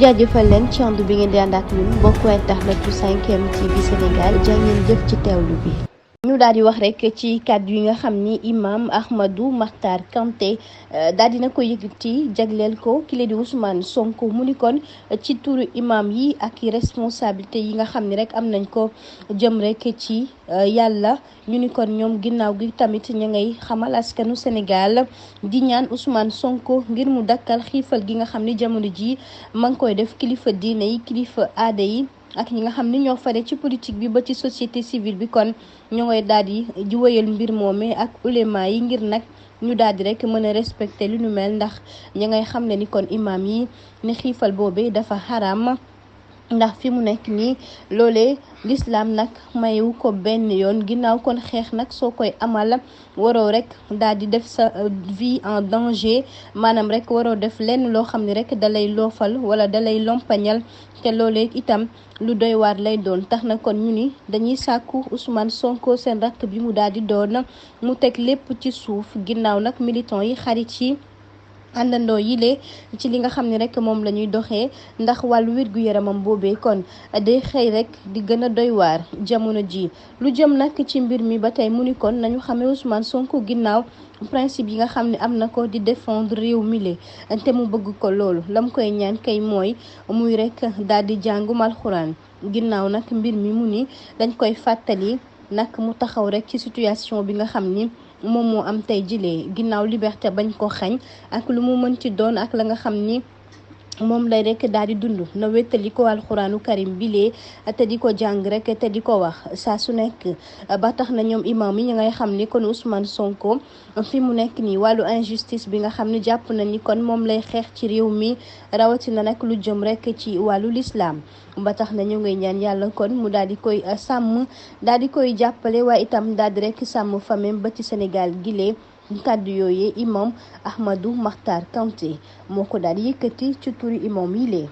jaajëfal leen ci ànd bi ngeen di ànd ak ñun mbokku internet yu 5M TV Sénégal jaa ngeen jëf ci teewlu bi. ñu daal di wax rek ci kàddu yi nga xam ni imam Ahmadou Makhtar Kanté daal dina ko yëkkati jagleel ko kile di Ousmane Sonko mu ni kon ci turu imam yi ak responsabilité yi nga xam ni rek am nañ ko jëm rek ci yàlla ñu ni kon ñoom ginnaaw gi tamit ña ngay xamal askanu Sénégal di ñaan Ousmane Sonko ngir mu dakkal xiifal gi nga xam ni jamono ji ma ngi koy def kilifa diine yi kilifa aada yi ak ñi nga xam ni ñoo fare ci politique bi ba ci société civile bi kon ñoo ngay daal di wëyal mbir moome ak ulema yi ngir nag ñu daal di rek mën a respecté lu nu mel ndax ña ngay xam ne ni kon imam yi ne xiifal boobe dafa xaram ndax fi mu nekk nii loolee l'islam nag mayu ko benn yoon ginnaaw kon xeex nag soo koy amal waroo rek daal di def sa vie en danger maanaam rek waroo def lenn loo xam ne rek dalay loofal wala dalay lompañal te loolee itam lu doy waar lay doon tax na kon ñu ni dañuy sàkku Ousmane Sonko seen rakk bi mu daal di doon mu teg lépp ci suuf ginnaaw nag militant yi xarit yi àndandoo yile ci li nga xam ne rek moom la ñuy doxee ndax wàllu wér-gu-yaramam boobee kon day xëy rek di gën a doy waar jamono ji lu jëm nag ci mbir mi ba tey mu ni kon nañu xamee Ousmane Sonko ginnaaw principe yi nga xam ne am na ko di défendre réew mi te mu bëgg ko loolu lam koy ñaan kay mooy muy rek daal di jàngum alxuraan ginnaaw nag mbir mi mu ni dañ koy fàttali nag mu taxaw rek ci situation bi nga xam ni moom moo am tey jilee ginnaaw liberté bañ ko xañ ak lu mu mën ci doon ak la nga xam ni moom lay rek daal di dund na wéttali ko alxuraanu karim bilee te di ko jàng rek te di ko wax saa su nekk ba tax na ñoom imam yi ñu ngay xam ni kon Ousmane Sonko fi mu nekk nii wàllu injustice bi nga xam ne jàpp na ni kon moom lay xeex ci réew mi rawatina nag lu jëm rek ci wàllu lislaam ba tax na ñu ngay ñaan yàlla kon mu daal di koy sàmm daal di koy jàppale waaye itam daal di rek sàmm famem ba ci Sénégal gilee kàddu yooyee imam Ahmadou Makhtar Kanté moo ko daal yëkkati ci turu imam yi lee